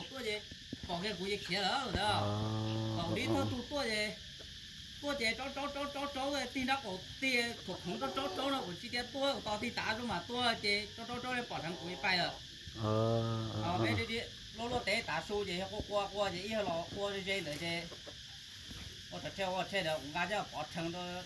tuaj ces pom kiag kuv ces khiav lawm ntag. Pom li thawj tug tuaj ces, tuaj ces rau rau rau rau rau tig nrab qaum tig khoov khoov rau rau rau no kuv tsis tias tuaj kuv tos tig tav xwb mas tuaj ces rau rau rau pom dheev kuv pais lawm. Peb luaj luaj teb tav su ces yog quaj quaj quaj ces ib yog los quaj ze ze ntawd ces ua trò tseg ua tseg ntawd kuv nqa coj pov rhees rau,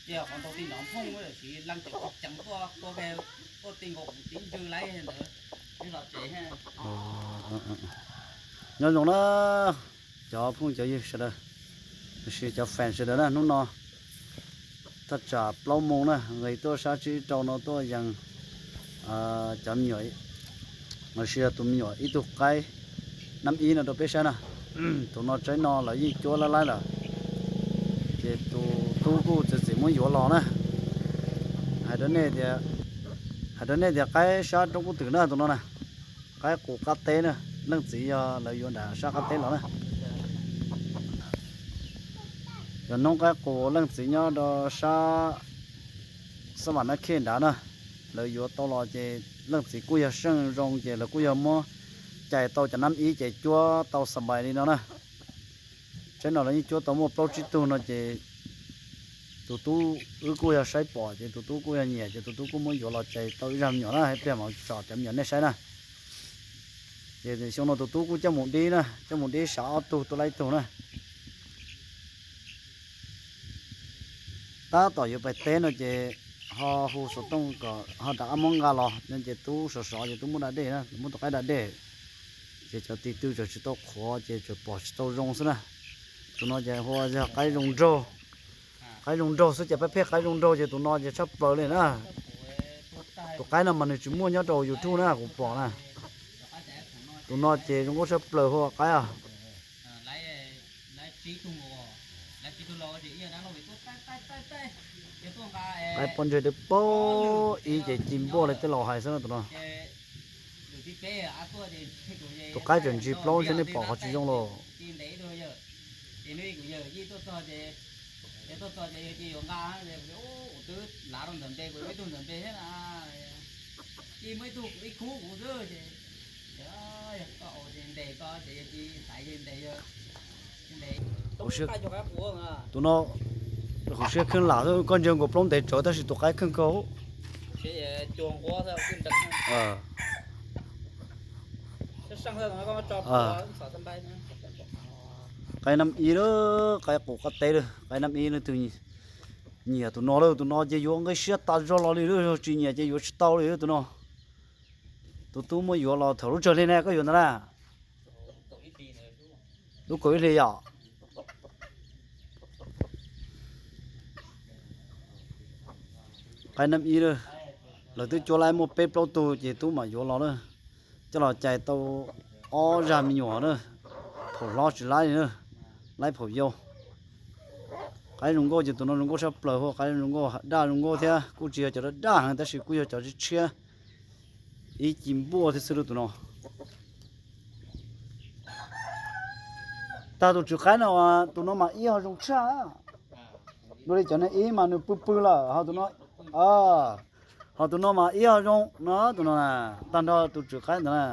ces qhov ntawd tig nrov nphooj lawm sis leej twg tsis ceev tuaj tuaj tuaj tig nkaus kuv tib ntsws laib ntawd los tsev. Nyob zoo na cov phooj cov ywg sawv daws, los sis cov fans sawv daws na, hnub no thaj tsam plaub moos na nqis tuaj sab tsib rau no tuaj yees cov me nyuam, los sis yog tus me nyuam ib tug qaib nab ib no rau peb saib na. Tus no tsaib no lawv yeej cuab lab laib lawm, ces tus tub kuj txiav txim muab yuav los na. Hais rau nej tias, hais rau nej tias qaib sab roob kub twm na tus no na, qaib qus qab teb na, leej txiv yog lawv yuav nram sab qab teb los na. Cov noob qaib qus leej txiv nyob rau sab Xab Vam Nab Khej nrad na, lawv yuav tau los ces leej txiv kuj yog seej zoo ces lawv kuj yog muab cais tau cov nab ib ces cuab tau xa npais li no na. Tsaib no lawv yeej cuab tau muaj plaub tsib tug no ces tus tub wb kuj yog saib pom ces tus tub kuj yog nyiam ces tus tub kuj muab yuav los cais tau ib zaj me nyuam na, ib pliag mam tsom cov me nyuam nej saib na. Ces xyoo no tus tub kuj coj mus dib na, coj mus dib sav ob tug tuaj laib tug na. Tab tom yuav pais teb no ces ho hu xov tooj kom ho rov qab muab nqa los no ces tub sov sov ces tub muab da dej na, muab tus qaib da dej. Ces cov tis tw tseem tsis tau qhuav ces tseem pom tsis tau zoo xwb na. Tus no ces hu ua yog qaib zoo nraug, qaib zoo nraug xwb ces pab pheej qaib zoo nraug ces tus no ces tshaj plaws li na. Tus qaib no mas nws tsis muaj nyob rau YouTube na kuv pom na. Tus no ces zoo nkauj tshaj plaws hu ua qaib os. Qaib pob ntseg dawb paug ib ces ci npuaj li tej laus hais xwb no tus no. Tus qaib tseem ntsis plaub ntshe nej pom qhov tsis zoo los. Tus no hauv siab kheej lam xwb, koj ntsia nkaus plaub ntev tsawv tab sis tus qaib kheej kawg. Qaib nab ib lawm, qaib qus qab teb lawm, qaib nab ib lawm. Tus nyiam tus no lawm, tus no ces yuav nqi siab tas zog los li lawm, yog tsis nyiam ces yuav tsis tau li tus no. Tus tub muab yuav los thaum lub tsawg hli ne koj yuav ntawd na? Lub kaum ib hli yom. Qaib nab ib lawm, lawv twb cuab laib muaj peb plaub tug ces tub mam yuav los na. Coj los cais tau ob zaj me nyuam na, phaum hlob tsis laib li na, laib phaum yau. Qaib zoo nkauj ces tus no zoo nkauj tshaj plaws, hu ua qaib zoo nkauj, daj zoo nkauj thiab kuj tsis yog cov daj daj heev tab sis kuj yog cov tshiab tshiab, ib ci npuaj thiab xwb tus no. Tag tus tswv qaib no, tus no mas ib ho zoo tshaj. Dua li cov no ib mas nws pw pw lawm, ho tus no, ho tus no mas ib ho zoo no, tus no na, tag nrho tus tswv qaib ntawd na.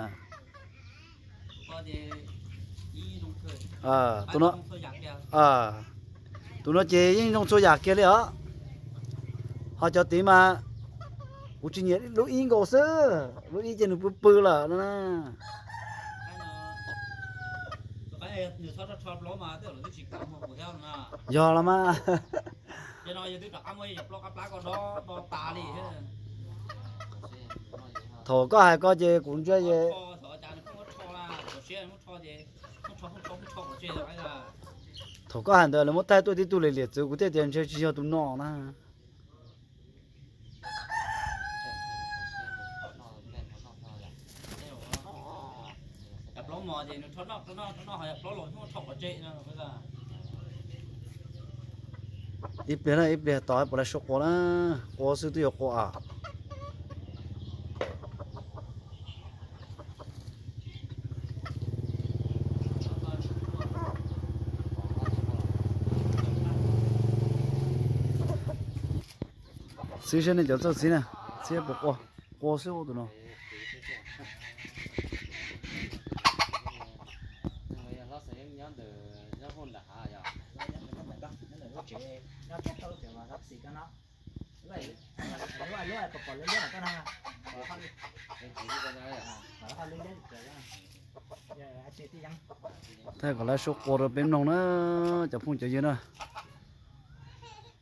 Tus no, tus no ces yeej zoo txhua yam kiag li os. Ho cov tid mas kuv tsis nyiam lub ib nkaus xwb, lub ib ces nws pw pw lawm no na. Yog los mas. Thaum koj hais ko ces kuv ntsia es, thaum koj hais ntawd lawv muab thaij tuaj tib tug liam liam txwv kuv thiaj tias ntshe tsis yog tus no na. Ib pliag na, ib pliag tos puas laib suab qua na, qua xwb twb yuav qua a. Txhib saib nej cov txawj txhib na, txhib puas qua, qua xwb ua tus no. Thaij kom lawv suab qua rau peb mloog na, cov phooj cov ywg na.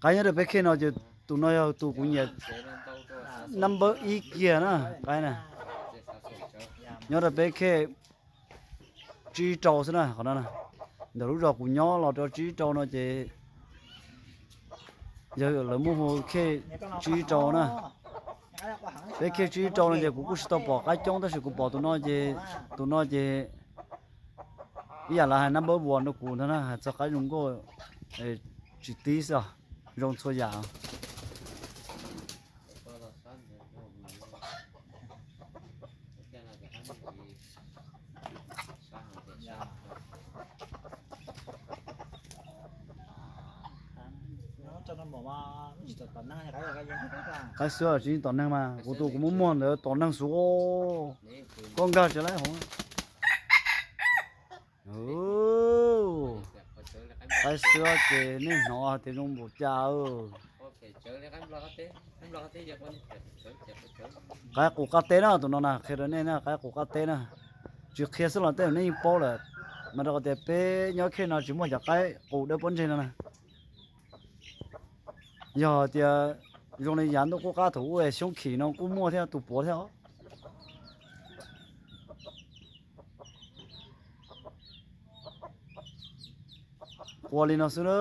Qaib nyob rau peb khej no ces tus no yog tus kuv nyiam number ib kiag na, qaib na. Nyob rau peb khej tsib rau xwb na, qhov no na. Ntawm lub zos kuv nyob los rau tsib rau no ces yog lawv muaj hu khej tsib rau na. Peb khej tsib rau no ces kuv kuj tsis tau pom qaib coob tab sis kuv pom tus no ces, tus no ces ib yam li hais number one rau kuv ntag na, hais txog qaib zoo nkauj tsis tib xwb, zoo txhua yam. Qaib xwb tsis tom neeg mas kuv tus kuv muab muag ntawd tom neeg xwb. Koj nkag tsis laib hov. Qaib xwb ces nej hnov tias zoo npaum cas. Qaib qus qab teb na, tus no na, qhia rau nej na, qaib qus qab teb na. Tsis qhia xwb los tej zaum nej yeej paub lawm, mas rau qhov tias peb nyob khej no tsis muaj cov qaib qus dawb pob ntseg no na. Yog tias zoo li yav ntuj qub qab thaum ub xyoob khim no kuj muaj thiab tus puav thiab os. Qua li no xwb na,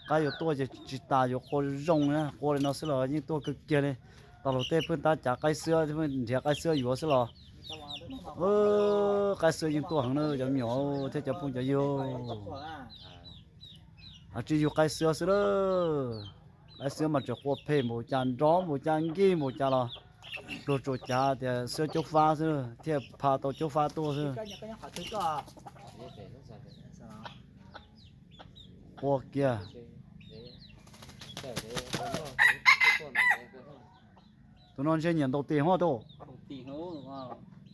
qaib yuav tuaj ces tsis tas yuav qua zoo na, qua li no xwb los yeej tuaj kawg kiag li. Tau luag tej pheej tab cav qaib xwb, pheej nrhiav qaib xwb yuav xwb los, qaib xwb yeej tuaj heev na cov me nyuam thiab cov phooj cov ywg. Tsis yug qaib xwb xwb na, qaib xwb mas tseem qua phem npaum cas nrov npaum cas nkig npaum cas los pluag tsuas cav tias xwb caub fab xwb thiaj pha tau caub fab tuaj xwb. Qua kiag. Tus no ntshe nyiam ntaus tis hov tus.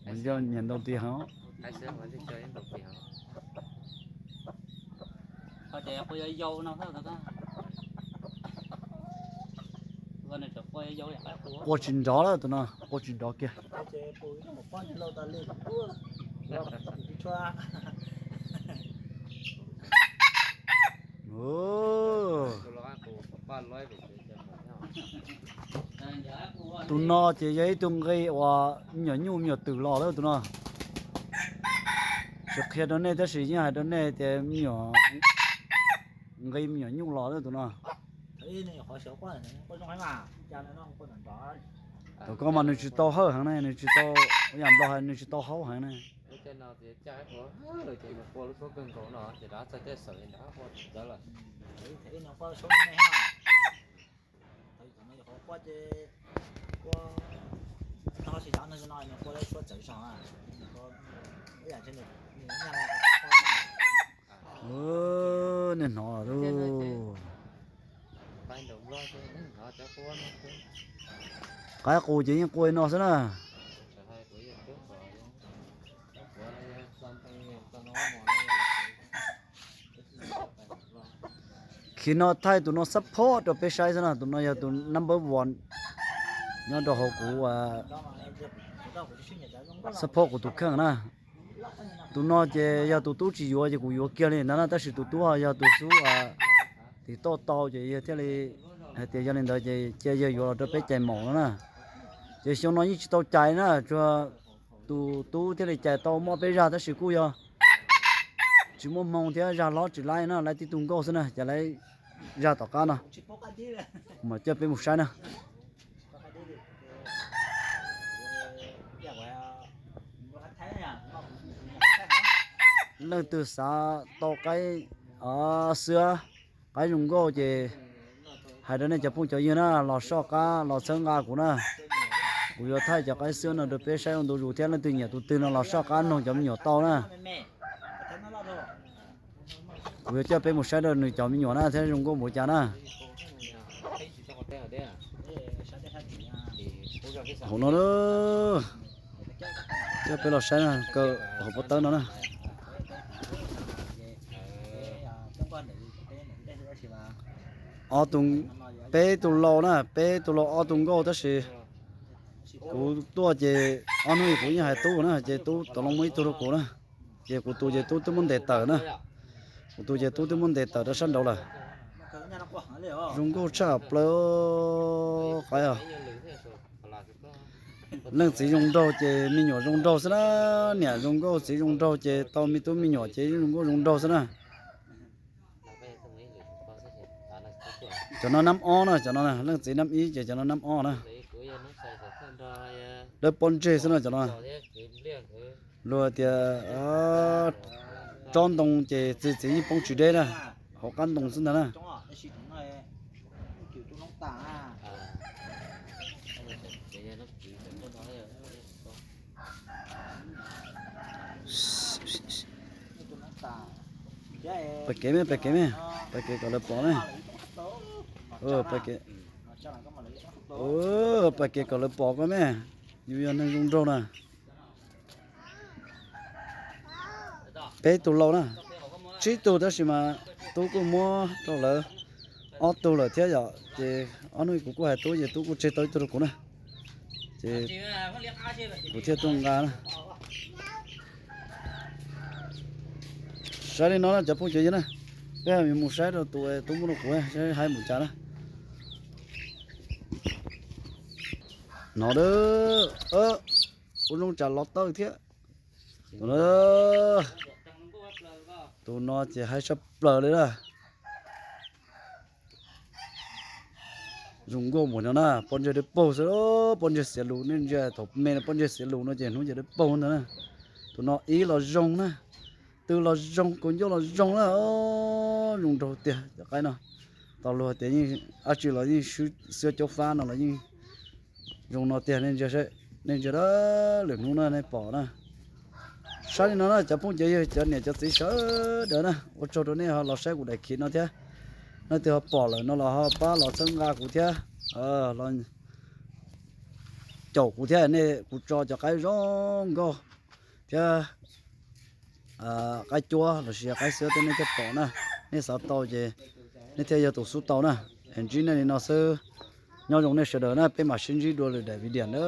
Nyiam ntaus tis hov. Qua tsis nrov lawm tus no, qua tsis nrov kiag. Tus no ces yog ib tug nqi uas me nyuam nyuj me nyuam twm los lawm tus no. Tsis qhia rau nej tab sis yeej hais rau nej tias me nyuam nqi me nyuam nyuj los lawm tus no. Tus ko mas nws tsis tau hawb heev ne, nws tsis tau, yam nplog hais nws tsis tau haub heev ne. Nej hnov lawm. Qaib qus ces yeej qua li no xwb na. Khiv no thaij tus no xab phob rau peb saib xwb na, tus no yog tus number one nyob rau hauv kuv xab phob kuv tus kheej na. Tus no ces yog tus tub tsis yuav ces kuv yuav kiag li ntawd na, tab sis tus tub yog tus xub tim toj tau ces yawg thiaj li hais tias yog li ntawd ces cia yawg yuav los rau peb cais maum no na. Ces xyoo no yeej tsis tau cais na, tsuas tus tub thiaj li cais tau muaj peb zag tab sis kuj yog tsis muaj hmoo thiab zag hlob tsis laib na, laib tib tug nkauj xwb na, ces laib zag tom qab no. Kuv mam coj peb mus saib na. Leej twg xav tau qaib xwb, qaib zoo nkauj ces hais rau nej cov phooj cov ywg na, los soj qab los txhawb nqa kuv na. Kuv yuav thaij cov qaib xwb no rau peb saib ua ntu zus thiab, leej twg nyiam tus twg no los soj qab noog cov me nyuam tau na. Kuv yuav coj peb mus saib rau nws cov me nyuam na thiab zoo nkauj npaum cas na. Hauv no, coj peb los saib na, kaw hauv pob tawb no na. Ob tug, Peb tug lau na, peb tug lau ob tug nkauj tab sis kuv tuaj ces ob hnub kuv yeej hais tub na ces tub tau los muab ib tug rau kuv na. Ces kuv tus ces tub twb muab ntes tawm na. Kuv tus ces tub twb muab ntes tawm rau sab nraud lawm. Zoo nkauj tshaj plaws. Qhov leej txiv zoo nraug ces me nyuam zoo nraug xwb na. Niam zoo nkauj txiv zoo nraug ces tau me tub me nyuam ces zoo nkauj zoo nraug xwb na. Cov no nab ob na, cov no leej txiv nab ib ces cov no nab ob na. Dawb pob ntseg xwb no cov no. Luag tias tsob ntoo ces txi txiv yeej poob tsis deb na, hauv qab ntoo xwb ntag na. Pais kev me, pais kev me, pais kev kom lawv pom me. Pais kev kom lawv pom koj me. Yus yog neeg zoo nraug na. Peb tug lau na, tsib tug tab sis mas tub kuj muab rau lawv ob tug lawm thiab yom. Ces ob hnub kuv kuj hais tub ces tub kuj tseg tau ib tug rau kuv na. Ces kuv thiaj tuaj nqa na. Saib li no na cov phooj cov ywg na, peb mus saib rau tus tub muab rau kuv saib hais mus cas na. No, ua zoo tsam los tawj thiab. Tus no, tus no ces hais tshaj plaws li na. Zoo nkauj npaum no na, pob ntseg dawb paug xwb, pob ntseg xiav lus, nej ntsia thaum me no pob ntseg xiav lus no ces hnub ces dawb paug ntag na. Tus no ib los zoo na, twb los zoo, kaus ncauj los zoo na, zoo nraug tiag cov qaib no. Tau luag tias yeej dab tsi los yeej xwb, caub fab no los yeej zoo no tiag. Nej ntsia, nej ntsia da, lwm hnub na nej pom na. Saib li no na cov phooj cov ywg, cov niam cov txiv sawv daws na, ua tsaug rau nej ho los saib kuv daim khiv no thiab. Nej twb ho pom lawm no los ho pab los txhawb nqa kuv thiab, los caum kuv thiab, nej kuv tso cov qaib zoo nkauj thiab qaib cuab lossis qaib xwb tej nej thiaj pom na. Nej xav tau ces nej thiaj yog tus xub tau na. Es ntsib nej li no xwb, nyob zoo nej sawv daws na, peb mam sib ntsib dua lwm daim video na.